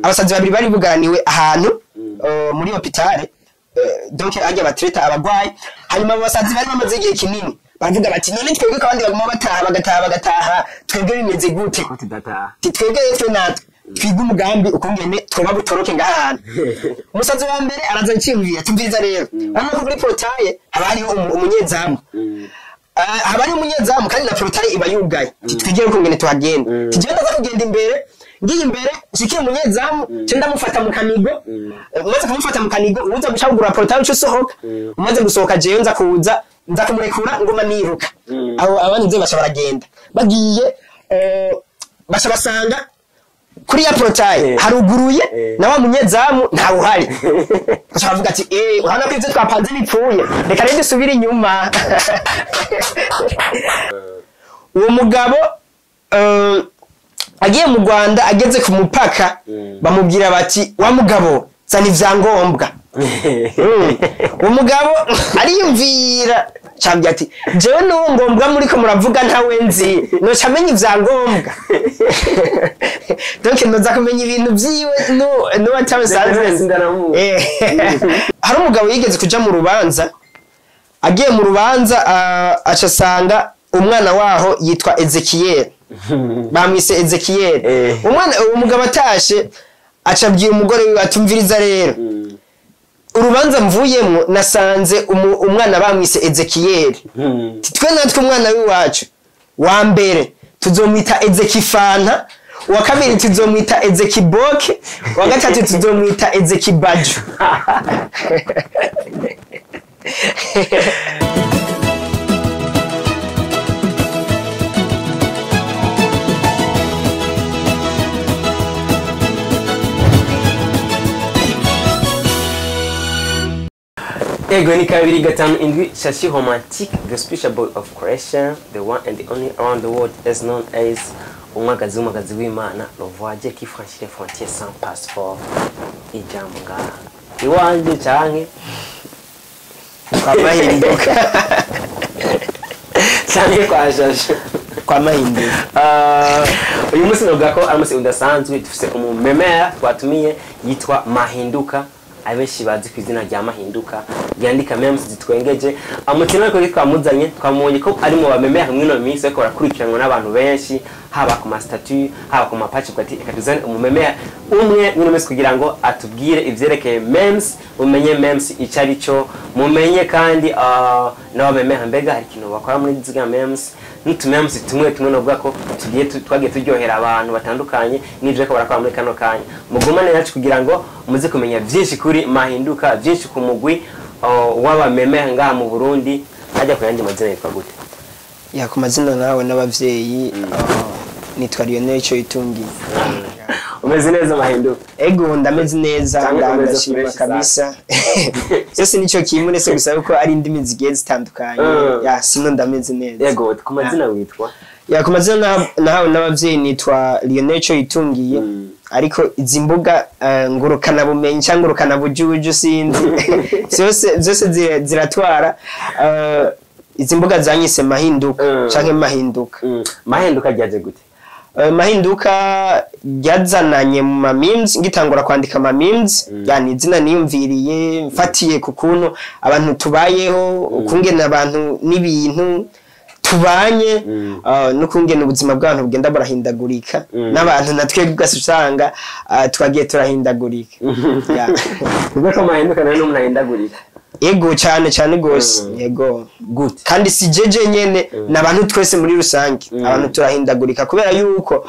Abasazi babiri bari bugaraniwe ahantu muri hôpital, donc ajya batreta abagwayi. Hanyuma abo basazi bari bamaze igihe kinini baravuga bati: "None twebwe ko abandi baguma bataha, bagataha, bagataha, twebwe bimeze gute?" Ko tudataha. Ti twebwe twe natwe twiga umugambi ukungene twoba butoroke ngaha hantu. Umusazi wa mbere araza iciyumvira, tumviriza rero, urabona ko kuri portail haba hariho umunyezamu. Haba hariho umunyezamu kandi na portail iba yugaye. Ti twigere ukungene tuhagenda. Tugenda ndaza kugenda imbere, ngiye imbere nshikiye umunyezamu, nce ndamufata mu kanigo. Umaze kumufata mu kanigo, uza guca kugura portail, uca usohoka. Umaze gusohoka, jewe nza kuza, nza kumurekura, ngoma niruka. Abo abandi nze baca baragenda. Bagiye, baca basanga kuri ya portail haruguruye, na wa munyezamu ntawe uhari. Baca bavuga ati: "Eh, urabona ko ivyo twapanze bipfuye, reka rero dusubire inyuma." Uwo mugabo agiye mu Rwanda, ageze ku mupaka, bamubwira bati: "Wa mugabo, zana ivyangombwa." Uwo mugabo ariyumvira, cambye ati: "Jewe n'uwo ngombwa muriko muravuga ntawe nzi, noca amenya ivyangombwa? Donc noza kumenya ibintu vyiwe n'uwo atabisanzwe nzi." Sindanamuzi. Hari umugabo yigeze kuja mu rubanza. Agiye mu rubanza, aca asanga umwana waho yitwa Ezekiel, bamwise Ezekiel. Umwana, uwo mugabo atashe, aca abwira umugore wiwe atumviriza rero, urubanza mvuyemwo nasanze umwana bamwise Ezekiel. Twe natwe umwana w'iwacu wa mbere tuzomwita Ezekifanta, uwa kabiri tuzomwita Ezekiboke, uwa gatatu tuzomwita Ezekibaju. Ego, ni 257 Shashi Romantique, the special boy of creation, the one and the only around the world, as known as umwagazi w'umwagazi w'Imana, le voyageur qui franchit les frontières sans passeport. Ijambo ngaha iwanje canke Kwa Mahinduka. Canke kwa Shasha? Kwa Mahinduka. Uyu munsi navuga ko ari umunsi udasanzwe. Dufise umumemera twatumiye yitwa Mahinduka, abenshi bazi ku izina rya Mahinduka, yandika memes zitwengeje. Amukino ariko twamuzanye, twamubonye ko ari mu bamemera hamwe no minsi ariko barakurikiranwa n'abantu benshi, haba ku ma statut, haba ku ma page. Ati reka tuzane umumemera umwe mwino minsi kugira ngo atubwire ivyerekeye memes, mumenye memes icyo ari cyo, mumenye kandi n'abamemera mbega hari ikintu bakora muri ziga memes n'utu memes tumwe tumwe novuga ko tugiye twagiye turyohera abantu batandukanye n'ivyo ariko barakora muri kano kanya. Mugumane nacu kugira ngo muze kumenya vyinshi kuri Mahinduka, vyinshi ku mugwi w'abamemera ngaha mu Burundi. Hajya ku yandi mazina yitwa gute? Ya, ku mazina nawe n'abavyeyi, nitwa Lionel Ico Itungiye. Umeze neza, Mahinduka? Ego, ndameze neza. Canke umeze Ndashima fresh? kabisa. Byose nico kimwe, uretse gusa yuko ari indimi zigiye zitandukanye. Ya, sino ndameze neza. Yego, ku mazina witwa? Ya, ku mazina nahawe n'abavyeyi nitwa Lionel Ico Yitungiye, ariko izi mbuga ngurukanabumenyi cyangwa ngurukanabujuju, sinzi, byose byose ziratwara. Izi mbuga zanyise Mahinduka canke Mahinduka. Mahinduka ryaje gute? Mahinduka ryazananye mu ma memes, ngitangura kwandika ama memes. Yani izina niyumviriye mfatiye ku kuntu abantu tubayeho, ukungene abantu n'ibintu tubanye, n'ukungene ubuzima bw'abantu bugenda burahindagurika, n'abantu natwe ugasa usanga twagiye turahindagurika. Yeah. Kuvuga ko Mahinduka nawe n'umuntu ahindagurika? Ego, cyane cyane gose, yego. Gute? Kandi si jeje nyene, n'abantu twese muri rusange. Abantu turahindagurika kubera yuko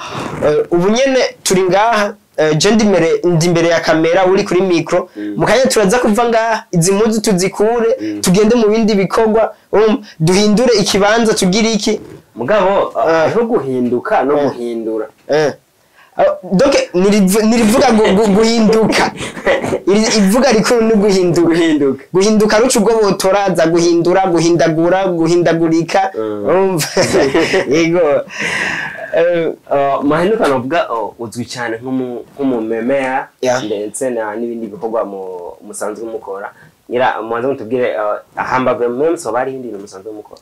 ubu nyene turi ngaha, je ndi imbere ya kamera, uri kuri micro. Mu kanya turaza kuva ngaha, izi mpuzu tuzikure, tugende mu bindi bikorwa, duhindure ikibanza, tugire iki. Mugabo hariho guhinduka no guhindura. Donc nirivuga guhinduka. Ivuga rikuru ni guhinduka. Guhinduka. Guhinduka ruca ubwo botoraza guhindura, guhindagura, guhindagurika. Urumva, yego. Mahinduka navuga uzwi cyane nk'umumemera ndetse n'ibindi bikorwa musanzwe mukora. Ngira mubanze mutubwire, hambavu ya memes hoba hari ibindi bintu musanzwe mukora?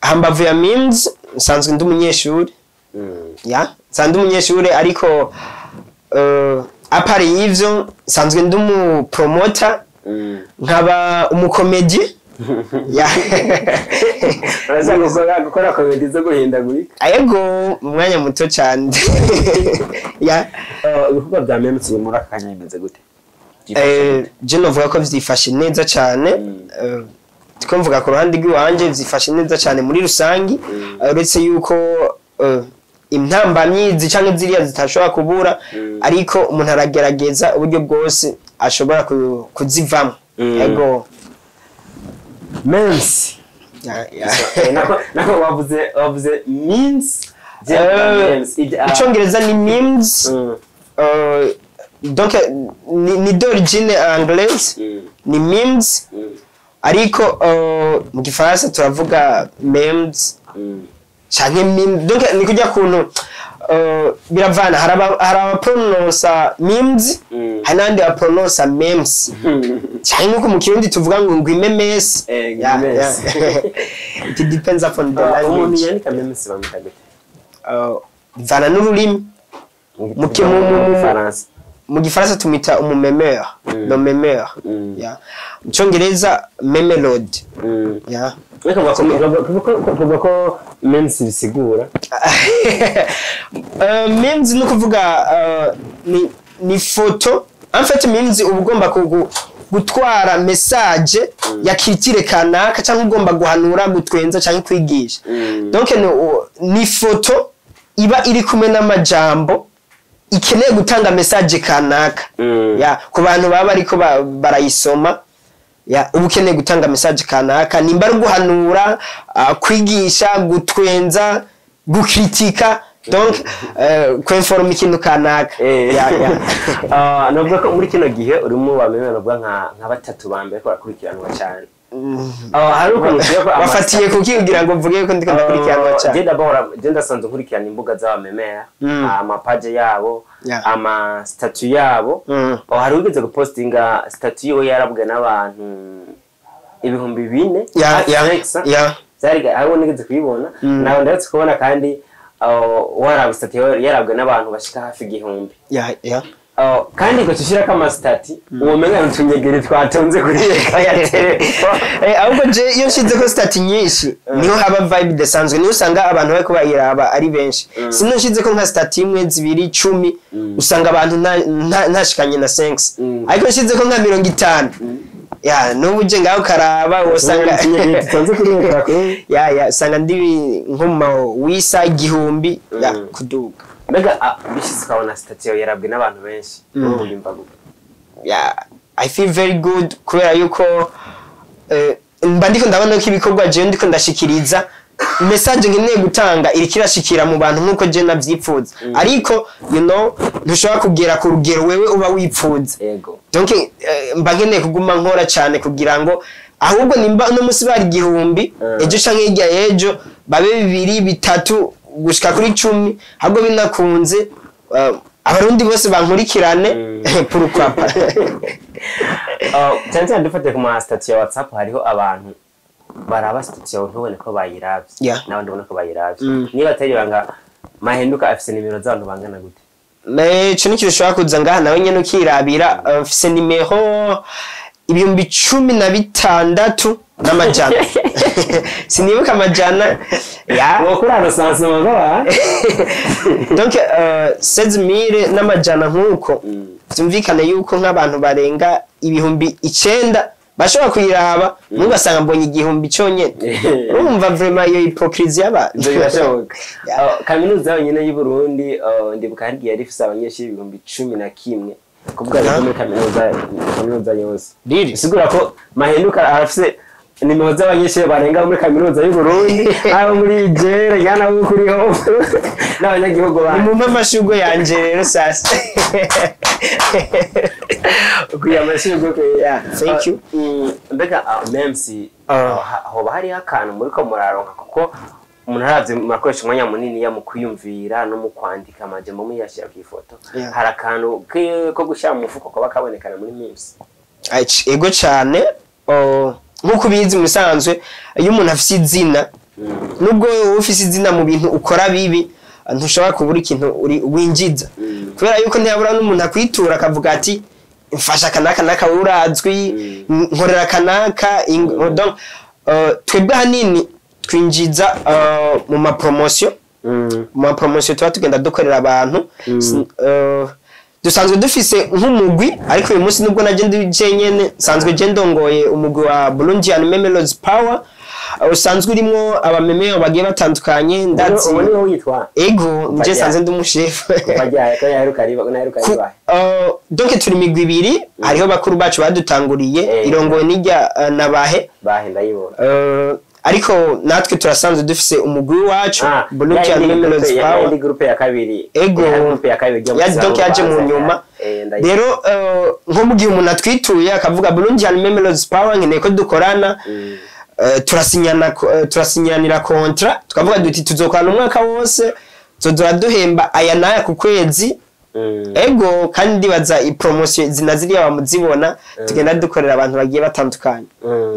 Hambavu ya memes, nsanzwe ndi umunyeshuri. Ya, nsanzwe ndi umunyeshuri, ariko À part y'ivyo, nsanzwe ndi umu promoter, nkaba umu comédien. Yeah. Urashaka gukora comédie zo guhindagurika? Ayego, mu mwanya muto cyane, yeah. Ibikorwa bya memes muri aka kanya bimeze gute? Je novuga ko vyifashe neza cyane. Tiko mvuga ku ruhande rw'iwanje, vyifashe neza cyane muri rusangi. Uretse yuko intambamyi canke ziriya zitashobora kubura, ariko umuntu aragerageza uburyo bwose ashobora kuzivamo. Ego. Memes. Yeah. Nako wavuze memes. Memes. Icongereza ni memes. Donc ni d'origine anglaise, ni memes, ariko mu gifaransa turavuga memes canke meme. Donc ni kujya kuntu biravana, hari abaprononsa memes, hari n'abandi baprononsa memes, canke nkuko mu Kirundi tuvuga ngo imemesi. Ngo imemesi. Yeah. It depends upon the Umuntu language. yandika memes bamwita gute? Bivana n'ururimi. Mu Faransa? Mu Gifaransa tumwita umumemeur, le memeur. Yeah. Mu Cyongereza memelord. Yeah. Ariko bavuga ko memes bisigura Memes ni ukuvuga ni foto. En fait, memes uba ugomba gutwara message ya culture kanaka, cyangwa ugomba guhanura, gutwenza cyangwa kwigisha. Donc ni foto iba iri kumwe n'amajambo ikeneye gutanga message kanaka. Ya, ku bantu baba bariko barayisoma, ya, uba ukeneye gutanga message kanaka, nimba ari guhanura, kwigisha, gutwenza, gukritika, donc kwinforma ikintu kanaka. Ya. Navuga ko muri kino gihe urimo bamwe navuga nka batatu ba mbere ko barakurikiranwa cyane. Hari ukuntu ugiye ko Wafatiye kuki kugira ngo mvuge ko ndiko ndakurikiranwa cyane? Je d'abord, je ndasanzwe nkurikirana imbuga z'abamemera, amapaje yabo, ama statut yabo. Hari ugeze gupostinga statut yiwe yarabwe n'abantu 4000, hafi 500. Byari hariho nigeze kubibona nawe, ndetse kubona kandi waraba statut yarabwe n'abantu bashika hafi 1000. Ya. Kandi ugaca ushirako ama statut uwo menga utunyegeri twatonze kuri écran ya telefone. Ahubwo je iyo nshizeko statut nyinshi niho haba vibe idasanzwe, niho usanga abantu bariko bayiraba ari benshi. Sino nshizeko nka statut imwe, zibiri, 10, usanga abantu ntashikanye na 5. Ariko nshizeko nka 50, ya, n'ubu je ngaho karaba usanga Utunyegeri dutonze kuri écran kuri ya, usanga ndi nko mu ma wisa 1000, ya, kuduga. Mbega bishitse ukabona statut yawe yarabwe n'abantu benshi, wowe wiyumva gute? Yeah, I feel very good, kubera yuko mba ndiko ndabona ko ibikorwa jewe ndiko ndashikiriza, message nkeneye gutanga iriko irashikira mu bantu nkuko je navyipfuza. Ariko ntushobora kugera ku rugero wewe uba wipfuza. Donc mba nkeneye kuguma nkora cyane kugira ngo ahubwo nimba uno musi bari 1000, ejo canke hirya y'ejo babe bibiri, bitatu, gushika kuri 10, ahubwo binakunze Abarundi bose bankurikirane. Pourquoi pas? Cyane cyane dufatiye ku ma statut ya WhatsApp, hariho abantu baraba statut yawe ntubone ko bayiravye, n'abandi ubona ko bayiravye. Niba atari ibanga, Mahinduka afise nimero z'abantu bangana gute? Ico ni ikintu ushobora kuza ngaha nawe nyene ukirabira. Mfise nimero 16,600, sinibuka amajana ya. Wokora recensement bw'abantu. Donc 16,000 n'amajana nk'uko. Vyumvikane yuko nk'abantu barenga 9000 bashobora kuyiraba, mugasanga mbonye 1000 conyene. Urumva vraiment iyo hypocrisie y'abantu. Ivyo birashoboka. Yeah. Kaminuza yonyene y'u Burundi, ndibuka hari igihe yari ifise abanyeshuri 11,000, kuvuga rero muri kaminuza yose. Really? Bisigura ko Mahinduka arafise nimero z'abanyeshuri barenga muri kaminuza y'u Burundi, abo muri jere yana bo kuri ho n'abanyagihugu bandi. Nimumpe amashurwe yanje rero sasa. Ukwiye amashurwe kwe. Yeah, thank you. Mbega memes hoba hariho akantu muriko muraronka? Kuko umuntu aravye murakoresha umwanya munini ya mu kwiyumvira no mu kwandika amajambo muyashira kw'ifoto. Hari akantu ko gushyira mu mufuko kaba kabonekana muri memes? Ego cane. Oh, nk'uko ubizi, mu bisanzwe iyo umuntu afise izina, nubwo wowe ufise izina mu bintu ukora bibi, ntushobora kubura ikintu winjiza. Kubera yuko ntiyabura n'umuntu akwitura akavuga ati mfasha kanaka naka, urazwi, nkorera kanaka. Donc twebwe ahanini twinjiza mu ma promotion, mu ma promotion tuba tugenda dukorera abantu. Dusanzwe dufise nk'umugwi, ariko uyu munsi nubwo naje ndi jenyene, nsanzwe je ndongoye umugwi wa Burundian Memelodies Power, usanzwe urimwo abamemero bagiye batandukanye, ndazi. Ubu niho witwa? Ego, nje sanzwe ndi umushefu. Bajya ko yaheruka riba, naheruka riba. Donc turi imigwi ibiri, hariho bakuru bacu badutanguriye, irongoye n'ijya nabahe. Bahe, ndayibona. Ariko natwe turasanzwe dufise umugwi wacu, Burundian Memelodies Power. Yindi groupe ya kabiri. Ego. Ya groupe ya kabiri. Ya, donc yaje mu nyuma. Ndayibona. Rero nko mu gihe umuntu atwituye akavuga Burundian Memelodies Power nkeneye ko dukorana, turasinyana, turasinyanira contrat, tukavuga duti tuzokorana umwaka wose, tuzora duhemba aya n'aya ku kwezi. Ego, kandi ndibaza i promotion zina ziriya bamuzibona, tugenda dukorera abantu bagiye batandukanye.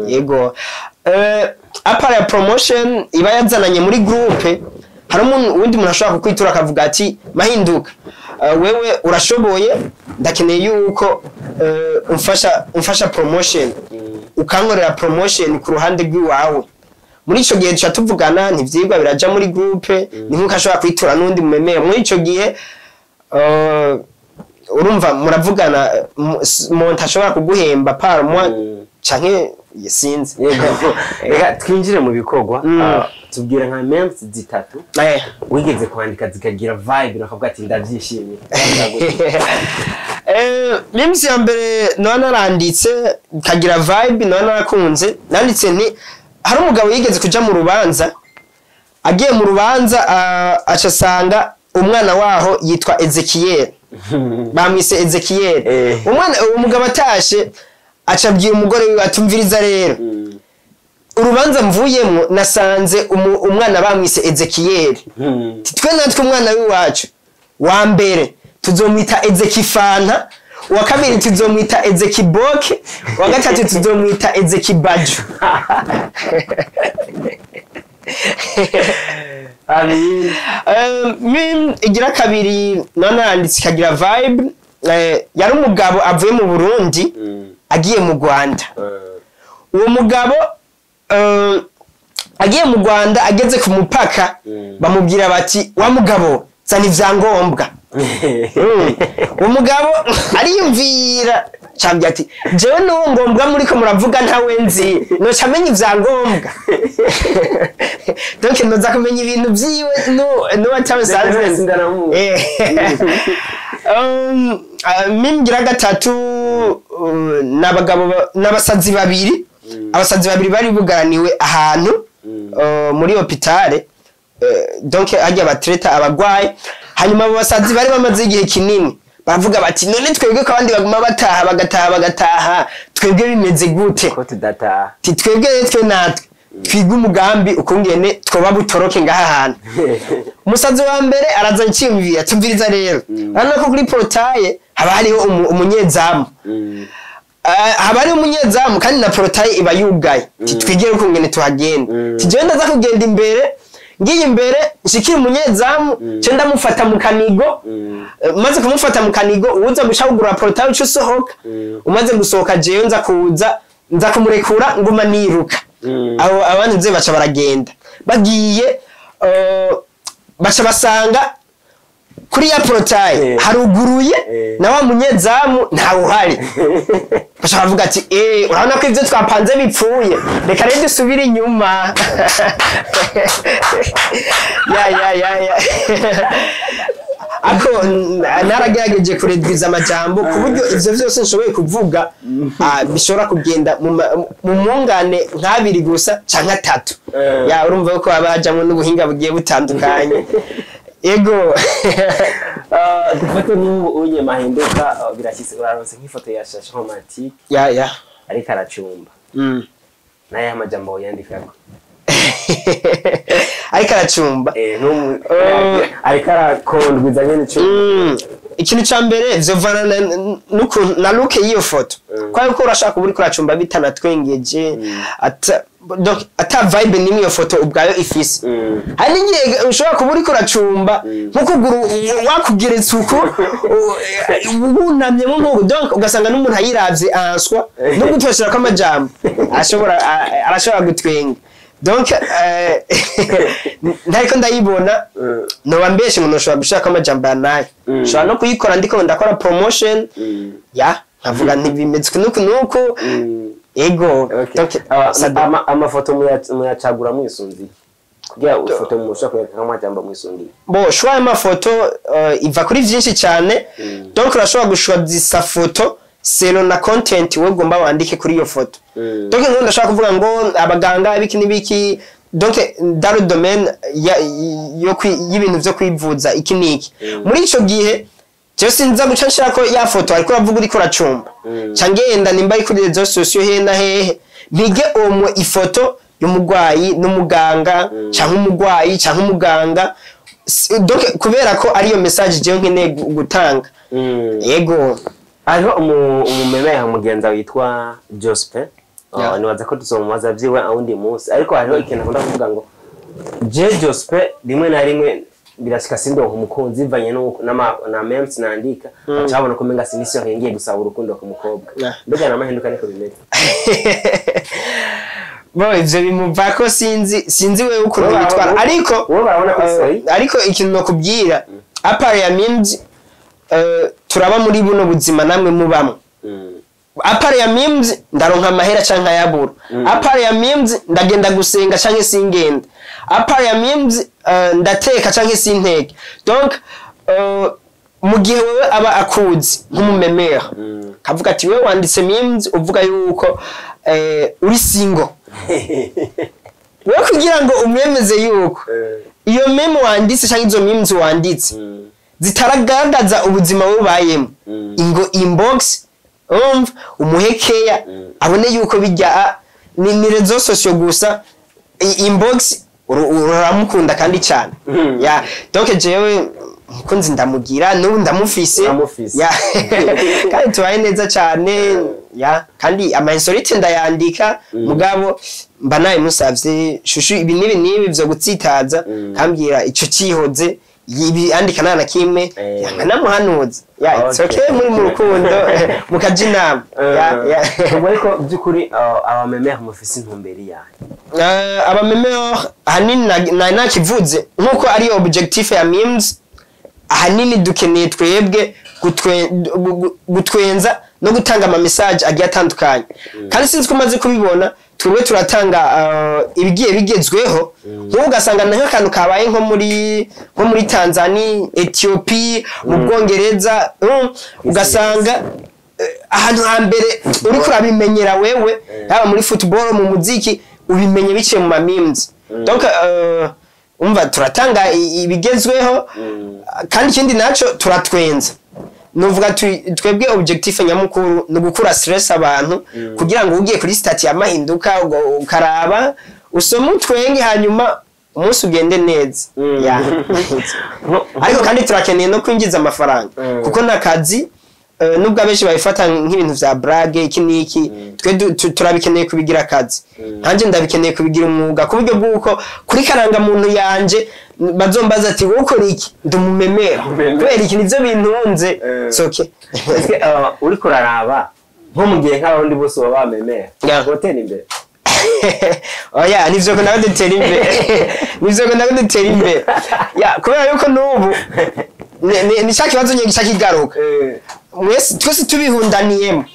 Yego, à part ya promotion iba yazananye muri groupe, hari umuntu uwundi muntu ashobora kukwitura akavuga ati Mahinduka, wewe urashoboye, ndakeneye yuko umfasha promotion, ukankorera promotion ku ruhande rw'iwawe. Muri ico gihe duca tuvugana, ntivyigwa biraja muri groupe, ni nkuko ashobora kwitura n'undi mumemeye. Muri ico gihe urumva muravugana, montant ashobora kuguhemba par mois canke sinzi. Yego, reka twinjire mu bikorwa. Tubwira nka memes zitatu wigeze kwandika zikagira vibe, nakavuga ati ndabyishimiye. Memes ya mbere noba naranditse kagira vibe, noba narakunze, nanditse nti hari umugabo yigeze kuja mu rubanza. Agiye mu rubanza, aca asanga umwana waho yitwa Ezekiel, bamwise Ezekiel. Umwana, uwo mugabo atashe aca abwira umugore wiwe atumviriza rero, urubanza mvuyemwo nasanze umwana bamwise Ezekiel. Twe natwe umwana w'iwacu wa mbere tuzomwita Ezekifanta, uwa kabiri tuzomwita Ezekiboke, uwa gatatu tuzomwita Ezekibaju. Amin. Meme igira kabiri none naranditse ikagira vibe, yari umugabo avuye mu Burundi agiye mu Rwanda. Uwo mugabo agiye mu Rwanda, ageze ku mupaka, bamubwira bati wa mugabo zana ivyangombwa. Uwo mugabo ariyumvira cambye ati jewe n'uwo ngombwa muriko muravuga ntawe nzi, noca amenya ivyangombwa? Donc noza kumenya ibintu vyiwe n'uwo atabisanzwe nzi. Sindanamuzi. Meme ngira gatatu, n'abagabo n'abasazi babiri. Abasazi babiri bari bugaraniwe ahantu muri hôpital, donc hajya batreta abagwayi. Hanyuma abo basazi bari bamaze igihe kinini, baravuga bati none twebwe ko abandi baguma bataha, bagataha, bagataha, twebwe bimeze gute? Ko tudataha. Ti twebwe rero, twe natwe twiga umugambi ukungene twoba butoroke ngaha hantu. Umusazi wa mbere araza nciyumvira tumviriza rero, urabona ko kuri portail haba hariho umunyezamu. Haba hariho umunyezamu kandi na portail iba yugaye. Ti twigere ukungene tuhagenda. Ti jewe ndaza kugenda imbere, ngiye imbere nshikire umunyezamu, ce ndamufata mu kanigo. Maze kumufata mu kanigo, uza guca kugura portail uca usohoka. Umaze gusohoka, jewe nza kuza, nza kumurekura, nguma niruka. Abo abandi nze baca baragenda. Bagiye, baca basanga kuri ya portail haruguruye, na wa munyezamu ntawe uhari. Baca bavuga ati urabona ko ivyo twapanze bipfuye, reka rero dusubire inyuma. Ya ya ya ya, ako naragerageje kuredwiza amajambo ku buryo ivyo vyose nshoboye kuvuga, bishobora kugenda mu mwungane nk'abiri gusa canke atatu. Ya, urumva ko haba hajamwo n'ubuhinga bugiye butandukanye. Ego. Dufate nk'ubu unye Mahinduka, birashyitse uraronse nk'ifoto ya Shasha Romantique ya ya ariko aracumba, n'ayahe majambo yandikako? Ariko aracumba? Ariko arakondwiza nyene icumba. Ikintu ca mbere vyovana na look y'iyo foto, kubera ko urashaka kuba uriko uracumba bitanatwengeje ata Donc ata vibe nimwe iyo foto ubwayo ifise. Hari n'igihe ushobora kuba uriko uracumba, nk'ukuguru wakugeretse uko, wunamyemo nk'uku, donc ugasanga n'umuntu ayiravye answa no gutoshera kw'amajambo ashobora arashobora gutwenga. Donc ntariko ndayibona, noba mbeshe ngo noshobora gushirako amajambo ya nayo. Nshobora no kuyikora ndiko ndakora promotion, ya nkavuga nti bimeze uku nuku nuku. Ego. Okay. Donc Amafoto muyacagura mwisunziye kugira ifoto mushobora kwereka nk'amajambo mwisungiye? Bon, choix y'amafoto iva kuri vyinshi cyane. Donc urashobora guchoisisa foto selon na content wowe ugomba wandike kuri iyo foto. Donc nk'ubu ndashobora kuvuga ngo abaganga ibiki n'ibiki, donc dans le domaine y'ibintu vyo kwivuza iki n'iki. Muri ico gihe jewe sinza guca nshirako ya foto ariko uravuga uriko uracumba. Ca ngenda nimba ari kuri réseaux sociaux hehe na hehe, mpige omwe ifoto y'umugwayi n'umuganga, canke umugwayi canke umuganga. Donc kubera ko ariyo message jewe nkeneye gutanga. Yego. Hariho umumeme mugenza witwa Joseph. Nibaza ko tuzomubaza vyiwe awundi munsi, ariko hariho ikintu akunda kuvuga ngo je Joseph rimwe na rimwe birashika sindonka umukunzi bivanye na memes nandika, baca babona ko umenga sinisi ngiye gusaba urukundo ku mukobwa. Mbega namahinduka niko bimeze? Bo ivyo bimuvako, sinzi wewe ukuntu Wowe witwara, ariko wowe barabona ko ariko ikintu nokubwira, à part ya memes, turaba muri buno buzima namwe mubamwo. À part ya memes ndaronka amahera canke nkayabura. À part ya memes ndagenda gusenga canke singenda. À part ya memes ndateka canke sinteke. Donc mu gihe wewe aba akuzi nk'umumemera, kavuga ati wewe wanditse memes uvuga yuko uri single, wewe kugira ngo umwemeze yuko iyo meme wanditse canke izo memes wanditse zitaragaragaza ubuzima bubayemo, ingo inbox umva umuhekeya abone yuko bijya ni réseaux sociaux gusa. Inbox uramukunda kandi cyane. Ya, donc jewe umukunzi ndamugira n'ubu ndamufise. Uramufise. Ya, kandi tubaye neza cyane. Ya, kandi ama insolite ndayandika, mugabo mba nabimusavye: "Chouchou, ibi n'ibi n'ibi vyo gutsitaza." Kambwira ico cihoze ibi andika nta na kimwe. Ya, nkanamuhanuza. Ya, it's okay, muri mu rukundo mukaja inama. Ya. Ubwo ariko by'ukuri abamemere mufise intumbero yayo? Abamemere ahanini nakivuze nkuko ari objectif ya memes, ahanini dukeneye twebwe gutwenza no gutanga ama message agiye atandukanye. Kandi sinzi ko umaze kubibona, twebwe turatanga ibigiye bigezweho. Nk'ubu ugasanga na nk'akantu kabaye nko muri Tanzania, Ethiopia, mu Bwongereza, ugasanga ahantu hambere uriko urabimenyera wewe, yaba muri football, mu muziki, ubimenye biciye mu ma memes. Donc umva turatanga ibigezweho, kandi ikindi naco turatwenza. Nuvuga twebwe objectif nyamukuru ni ugukura stress abantu, kugira ngo ugiye kuri statut ya Mahinduka ukaraba usome utwenge, hanyuma umunsi ugende neza. Ya. Ariko kandi turakeneye no kwinjiza amafaranga, kuko n'akazi, nubwo abenshi babifata nk'ibintu vya blague iki n'iki, twe turabikeneye kubigira akazi. Nkanjye ndabikeneye kubigira umwuga, ku buryo bw'uko kuri karangamuntu yanje bazombaza ati: "Wowe ukora iki?" "Ndi umumemera." Umumemera. Kubera iki? Nivyo bintunze. It's okay. Ese uriko uraraba nko mu gihe nk'abarundi bose baba bamemera, gutera imbere? Oya, nivyo ko nawe dutera imbere, nivyo ko nawe dutera imbere. Ya, kubera yuko n'ubu ni cya kibazo nyine gica kigaruka, mwese twese tubihundaniyemo.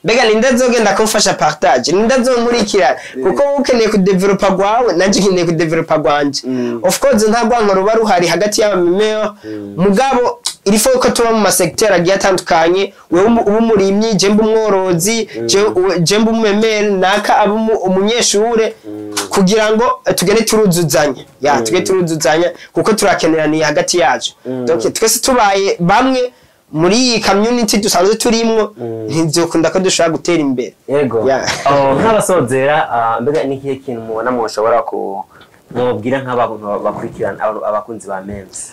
Mbega ninde azogenda kumfasha partage? Ninde azonkurikira? Kuko wowe ukeneye kudevelopa gwawe, nanje nkeneye kudevelopa gwanje. Of course nta rwanko ruba ruhari hagati y'abamemero, mugabo il faut ko tuba mu masecteur agiye atandukanye. Wewe uba umurimyi, je mba umworozi, je mba umumemere, naka abe umunyeshure, kugira ngo tugende turuzuzanya. Ya, tugende turuzuzanya kuko turakeneraniye hagati yacu. Donc twese tubaye bamwe muri iyi community dusanzwe turimwo, ntivyokunda ko dushobora gutera imbere. Yego. Yeah. Oh, nk'abasozera, mbega ni ikihe kintu mubona mwoshobora ku mwobwira nk'abantu bakurikirana abakunzi ba memes?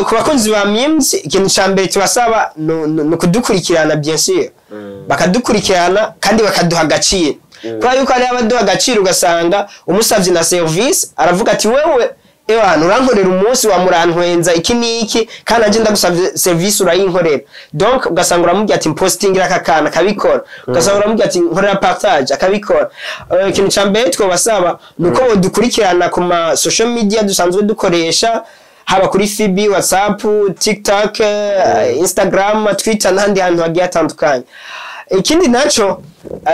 Ku bakunzi ba memes, ikintu ca mbere tubasaba ni ukudukurikirana, bien sûr, bakadukurikirana kandi bakaduha agaciro. Kubera yuko hariho abaduha agaciro, ugasanga umusavye na service aravuga ati: "Wewe ewana urankorera umunsi wa murantwenza iki n'iki, kandi nanje ndagusavye service urayinkorera." Donc ugasanga uramubwira ati: "Mpostingira aka kana," akabikora. Ugasanga uramubwira ati: "Nkorera partage," akabikora. Ikintu ca mbere twobasaba ni uko bodukurikirana ku ma social media dusanzwe dukoresha, haba kuri FB, WhatsApp, TikTok, Instagram, Twitter n'ahandi hantu hagiye hatandukanye. Ikindi naco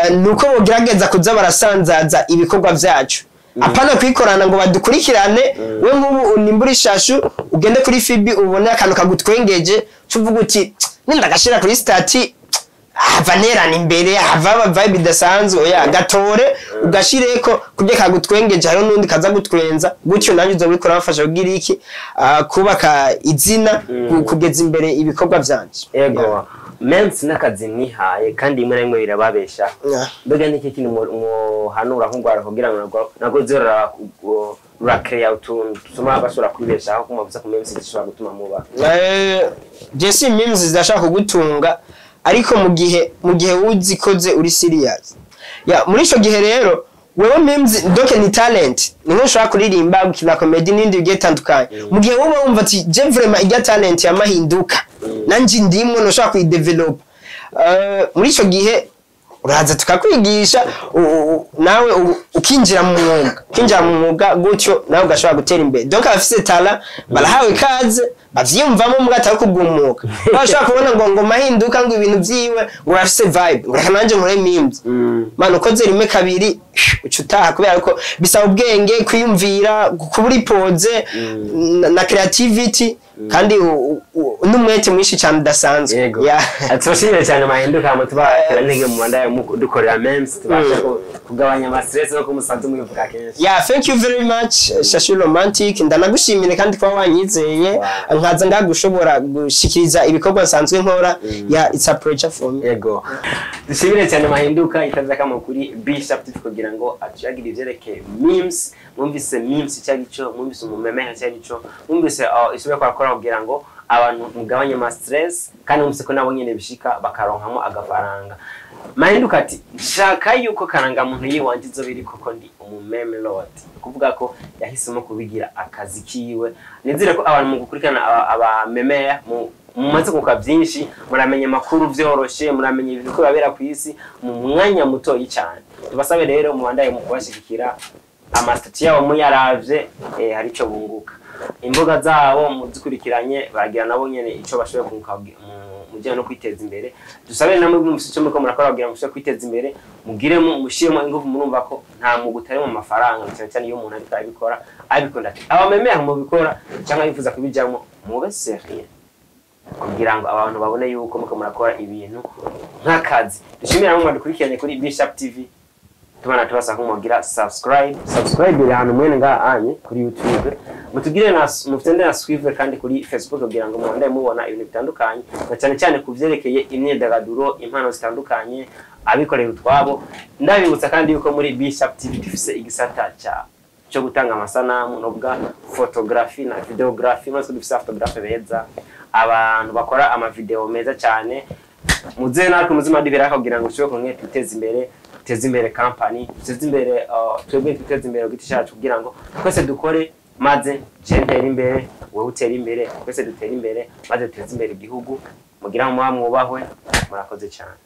ni uko bogerageza kuza barasanzaza ibikorwa vyacu, apana kwikorana ngo badukurikirane. We nk'ubu nimbura ishashu, ugende kuri FB ubone akantu kagutwengeje, uvuga uti: "Nindagashira kuri statut hava nterana imbere, hava aba vibe idasanzwe." Oya, gatore ugashireko kurya kagutwengeje, hariho n'undi kaza gutwenza gutyo, nanjye uzoba uriko urabafasha kugira iki? Kubaka izina, kugeza imbere ibikorwa vyanje. Ego, memes n'akazi mwihaye, kandi rimwe na rimwe birababesha. Mbega niki kintu muhanura nk'urwara kugira ngo narwo zora rurakeya utuntu dutuma bashobora kwibeshaho, ko muvuze ko memes zishobora gutuma muba? Je si memes zidashaka kugutunga, ariko mu gihe uzikoze uri serious. Ya, muri ico gihe rero wewe memes donc ni talent, ni nko ushobora kuririmba, gukina comedy n'ibindi bigiye bitandukanye. Mu gihe wowe wumva ati: "Je vraiment irya talent ya Mahinduka nanje ndimwo, noshobora kuyidevelop," muri ico gihe uraza tukakwigisha, nawe ukinjira mu mwuga gutyo, nawe ugashobora gutera imbere. Donc abafise talent barahawe ikaze, bavyiyumvamo, mbwa atari kugumuka. Bashobora kubona ngo Mahinduka, ngo ibintu vyiwe, ngo arafise vibe, ngo reka nanje nkore memes. Man, ukoze rimwe kabiri uca utaha, kubera ko bisaba ubwenge, kwiyumvira, kuba uri posé na creativity, kandi n'umwete mwinshi cyane udasanzwe. Yego. Yeah. Tubashimire cyane Mahinduka, mu tubatera intege mu manda dukorera memes, tubasha kugabanya ama stress no kumusanzu mubivuga kenshi. Yeah, thank you very much, Shashi Romantic. Ndanagushimire kandi kuba wanyizeye nkaza ngagushobora gushikiriza ibikorwa nsanzwe nkora. Yeah, it's a pleasure for me. Yego, dushimire cyane Mahinduka itaza kama kuri Bishop TV kugira ngo atuyagire ivyerekeye memes. Mwumvise memes icyo ari cyo, mwumvise umumeme icyo ari cyo, mwumvise isubire kwakora kugira ngo abantu mugabanye ama stress, kandi mwumvise ko nabo nyene bishika bakaronkamo agafaranga. Mahinduka ati: "Nshaka yuko karangamuntu yiwanje izoba iri koko ndi umumeme lord." Kuvuga ko yahisemo kubigira akazi kiwe. Nizere ko abantu mu gukurikirana abamemere mumaze kunguka byinshi, muramenya amakuru vyoroshe, muramenya ibintu ko babera ku isi mu mwanya mutoyi cyane. Tubasabe rero mubandaye mu kubashigikira, ama statut yabo muyaravye, hari ico bunguka. Imbuga zabo muzikurikiranye, baragira nabo nyene ico bashoboye kunguka mu bijyanye no kwiteza imbere. Dusabe namwe mufise icyo muriko murakora kugira ngo mushobore kwiteza imbere, mugiremo mushiremo ingufu. Murumva ko nta mwuga utari mu mafaranga, cyane cyane iyo umuntu ariko arabikora abikunda. Ati abamemeye mubikora cyangwa yifuza kubijyamo, mube sérieux kugira ngo abantu babone yuko muko murakora ibintu nk'akazi. Dushimira namwe mwadukurikiranye kuri Bishop TV, tubana tubasaba ko mugira subscribe. Subscribe iri ahantu mwene ngaha anye kuri YouTube, mutugire na mufitende na suivre kandi kuri Facebook kugira ngo mubandanye mubona ibintu bitandukanye, na cyane cyane ku vyerekeye imyidagaduro, impano zitandukanye, abikorera utwabo. Ndabibutsa kandi yuko muri Bishop TV dufise igisata ca cyo gutanga amasanamu, novuga photography na videography. Maze dufise photographe beza, abantu bakora amavideo meza cyane. Muze natwe muzima dibera kugira ngo ushobore kumwe twiteze imbere, duteze imbere company, duteze imbere twebwe, twiteze imbere ku giti cyacu, kugira ngo twese dukore, maze je ntere imbere, wowe utere imbere, twese dutere imbere, maze duteze imbere igihugu. Mugira ngo muba mwubahwe, murakoze cyane.